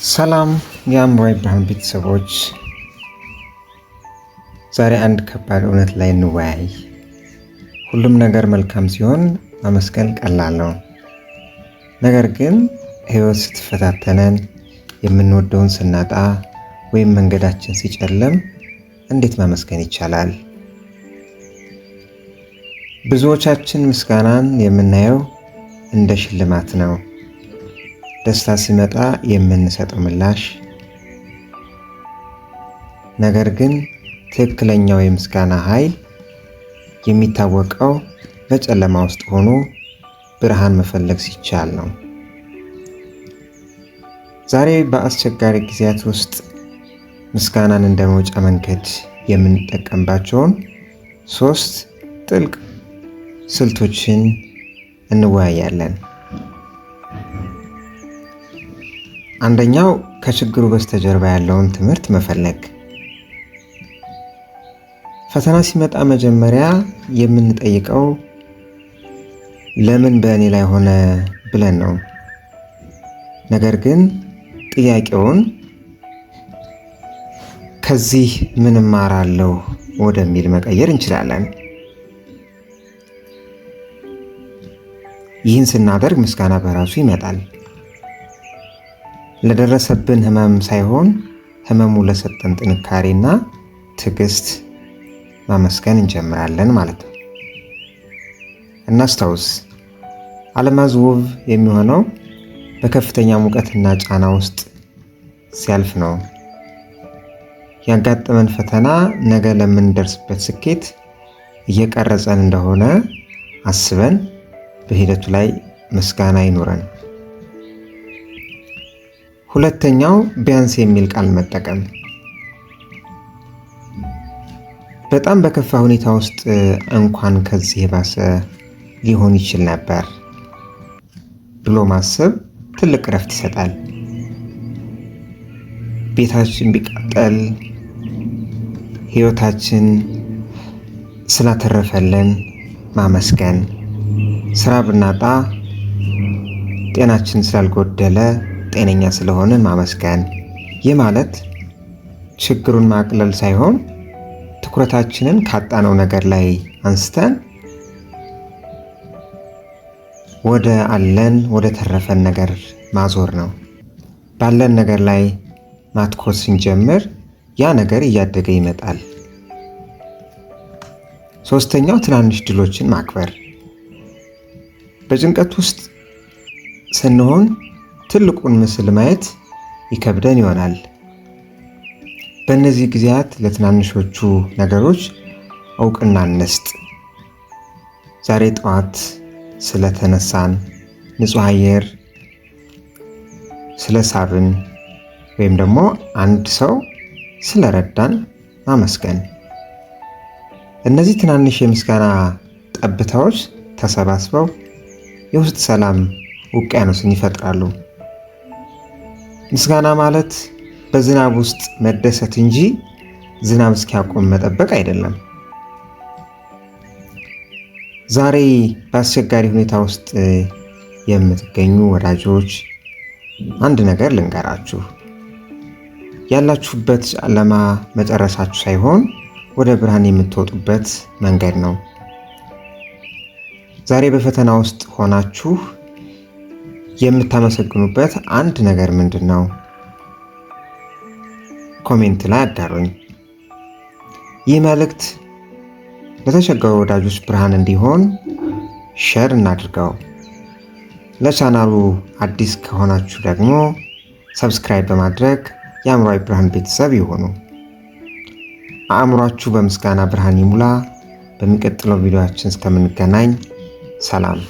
ሰላም የአእምሯዊ ብርሃን ቤተሰቦች፣ ዛሬ አንድ ከባድ እውነት ላይ እንወያይ። ሁሉም ነገር መልካም ሲሆን ማመስገን ቀላል ነው። ነገር ግን ሕይወት ስትፈታተነን፣ የምንወደውን ስናጣ፣ ወይም መንገዳችን ሲጨልም እንዴት ማመስገን ይቻላል? ብዙዎቻችን ምስጋናን የምናየው እንደ ሽልማት ነው። ደስታ ሲመጣ የምንሰጠው ምላሽ። ነገር ግን ትክክለኛው የምስጋና ኃይል የሚታወቀው በጨለማ ውስጥ ሆኖ ብርሃን መፈለግ ሲቻል ነው። ዛሬ በአስቸጋሪ ጊዜያት ውስጥ ምስጋናን እንደ መውጫ መንገድ የምንጠቀምባቸውን ሶስት ጥልቅ ስልቶችን እንወያያለን። አንደኛው ከችግሩ በስተጀርባ ያለውን ትምህርት መፈለግ። ፈተና ሲመጣ መጀመሪያ የምንጠይቀው ለምን በእኔ ላይ ሆነ ብለን ነው። ነገር ግን ጥያቄውን ከዚህ ምን እማራለሁ ወደሚል መቀየር እንችላለን። ይህን ስናደርግ ምስጋና በራሱ ይመጣል። ለደረሰብን ህመም ሳይሆን ህመሙ ለሰጠን ጥንካሬና ትዕግስት ማመስገን እንጀምራለን ማለት ነው። እናስታውስ፣ አልማዝ ውብ የሚሆነው በከፍተኛ ሙቀትና ጫና ውስጥ ሲያልፍ ነው። ያጋጠመን ፈተና ነገ ለምንደርስበት ስኬት እየቀረጸን እንደሆነ አስበን በሂደቱ ላይ ምስጋና ይኑረን። ሁለተኛው ቢያንስ የሚል ቃል መጠቀም። በጣም በከፋ ሁኔታ ውስጥ እንኳን ከዚህ የባሰ ሊሆን ይችል ነበር ብሎ ማሰብ ትልቅ እረፍት ይሰጣል። ቤታችን ቢቃጠል ሕይወታችን ስላተረፈልን ማመስገን፣ ስራ ብናጣ ጤናችን ስላልጎደለ ጤነኛ ስለሆንን ማመስገን። ይህ ማለት ችግሩን ማቅለል ሳይሆን ትኩረታችንን ካጣነው ነገር ላይ አንስተን ወደ አለን ወደ ተረፈን ነገር ማዞር ነው። ባለን ነገር ላይ ማትኮር ስንጀምር ያ ነገር እያደገ ይመጣል። ሶስተኛው ትናንሽ ድሎችን ማክበር። በጭንቀት ውስጥ ስንሆን ትልቁን ምስል ማየት ይከብደን ይሆናል። በእነዚህ ጊዜያት ለትናንሾቹ ነገሮች እውቅና እንስጥ። ዛሬ ጠዋት ስለተነሳን፣ ንጹሕ አየር ስለሳብን፣ ወይም ደግሞ አንድ ሰው ስለረዳን ማመስገን። እነዚህ ትናንሽ የምስጋና ጠብታዎች ተሰባስበው የውስጥ ሰላም ውቅያኖስን ይፈጥራሉ። ምስጋና ማለት በዝናብ ውስጥ መደሰት እንጂ ዝናብ እስኪያቆም መጠበቅ አይደለም። ዛሬ በአስቸጋሪ ሁኔታ ውስጥ የምትገኙ ወዳጆች አንድ ነገር ልንገራችሁ። ያላችሁበት ጨለማ መጨረሻችሁ ሳይሆን ወደ ብርሃን የምትወጡበት መንገድ ነው። ዛሬ በፈተና ውስጥ ሆናችሁ የምታመሰግኑበት አንድ ነገር ምንድን ነው? Comment ላይ አጋሩኝ። ይህ መልእክት ለተቸገሩ ወዳጆች ብርሃን እንዲሆን share እናድርገው። ለቻናሉ አዲስ ከሆናችሁ ደግሞ subscribe በማድረግ የአእምሯዊ ብርሃን ቤተሰብ ይሁኑ። አእምሯችሁ በምስጋና ብርሃን ይሙላ። በሚቀጥለው ቪዲዮአችን እስከምንገናኝ ሰላም።